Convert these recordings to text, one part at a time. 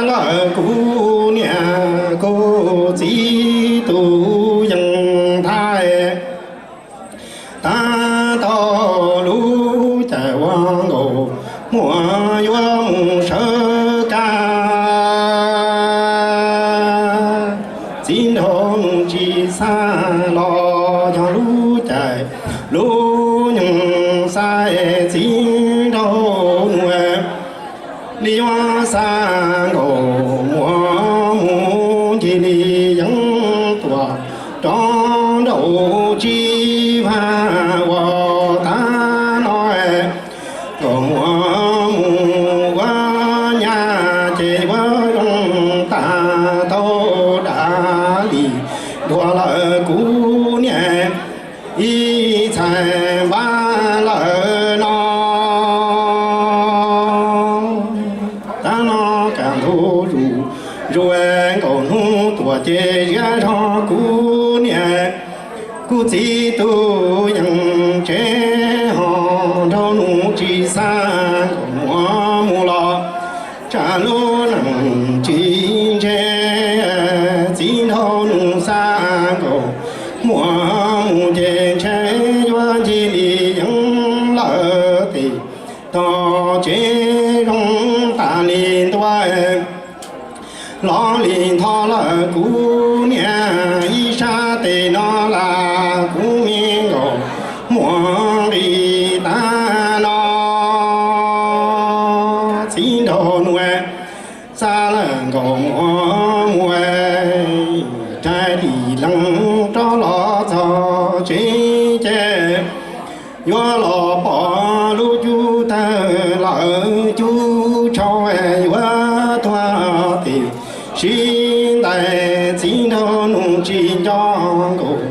lawm kuv niam kuv txiv tus yees thaij. Tab tau lub caij ua nkaus muaj yuav mus sawv kab, txiv nraug nus tsis xav los yog lub caij lub nyoog xav, txiv nraug nus li yuav xa nkaus muaj mus ncig li yeeb tuaj rov nraum tsis vaj ua tag no. Nkaus muaj mus ua nyab ces ua zoo tag tau dav li dua lawm kuv niam ib txhais npab lawm no. Tag no kaj ntug zuj zus nkaus hnub tuaj ces ziab zog kuv niam kuv txiv tus yees tsev ho nraug nus tsis xav nkaus muaj mus los tsam lub neej tsis ntse, txiv nraug nus xav nkaus muaj mus ces ntshe yuav ncig li yeeb lawm tes tog tsev zoo tas li ntua los li ntho lawm kuv niam ib sab tes no las kuv me nkaus muaj nqis tag no. Txiv nraug nus xa lawm nkaus muaj mus, raig dim leeg rov los txog tsev ces yuav los pom lub cub tawg lawm cub tshauv yuav tuag tes sib ntais, txiv nraug nus tsis nco nkaus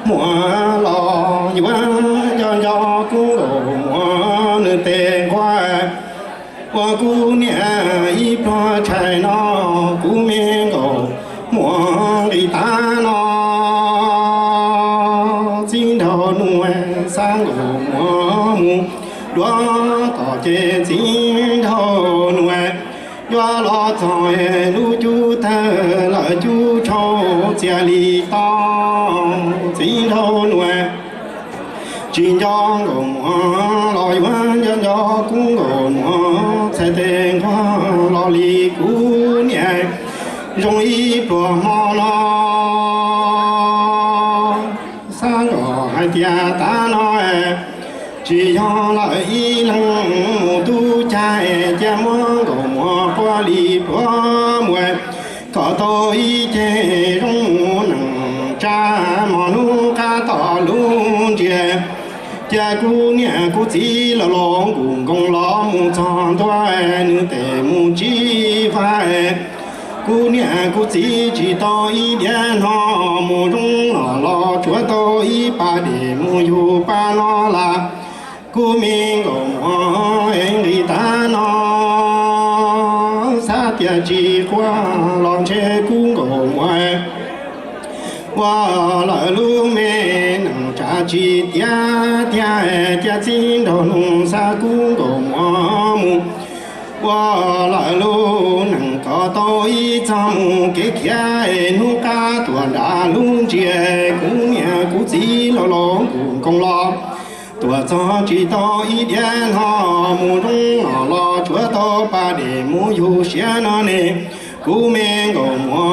muaj los yuav nco nco kuv nkaus muaj nws tes nquag ua kuv niam ib pluag tshais no kuv me nkaus muaj nqis tag no. Txiv nraug nus xa nkaus muaj mus dua tom ces txiv nraug nus yuav los txog lub cub tawg lawm cub tshauv txia li to. Txiv nraug nus tsis nco nkaus muaj los yuav nco nco kuv nkaus muaj txhais tes nquag los li kuv niam zoo ib pluag hmo no. Xav kom hais tias tag no tsis yog lawm ib leeg mus tub cag, cia muab nkaus muaj quaj li pluag mus kom tau ib ceg zoo mus neej tsa mog hnub qab tom lub ntsiav. Cia kuv niam kuv txiv los los nkus nkoos los mus txog ntua nws tes mus tsis faj. Kuv niam kuv txiv tsis tau ib diav no mus zoo no los tsuav tau ib pas dej mus yug pas no las. Kuv me nkaus muaj nqis tag no, xav tias tsis quaj los ntshe kuv nkaus muaj ua lawm lub me neej tsa tsis tiav tiag. Cia txiv nraug nus xa kuv nkaus muaj mus ua lawm lub neej kom tau ib txog mus kev khiav hnub qab tuaj nram lub ntsiav. Kuv niam kuv txiv los los nkus nkoos los tuaj txog tsis tau ib diav no mus zoo no los tsuav tau pas dej mus yug siav no ne. Kuv me nkaus muaj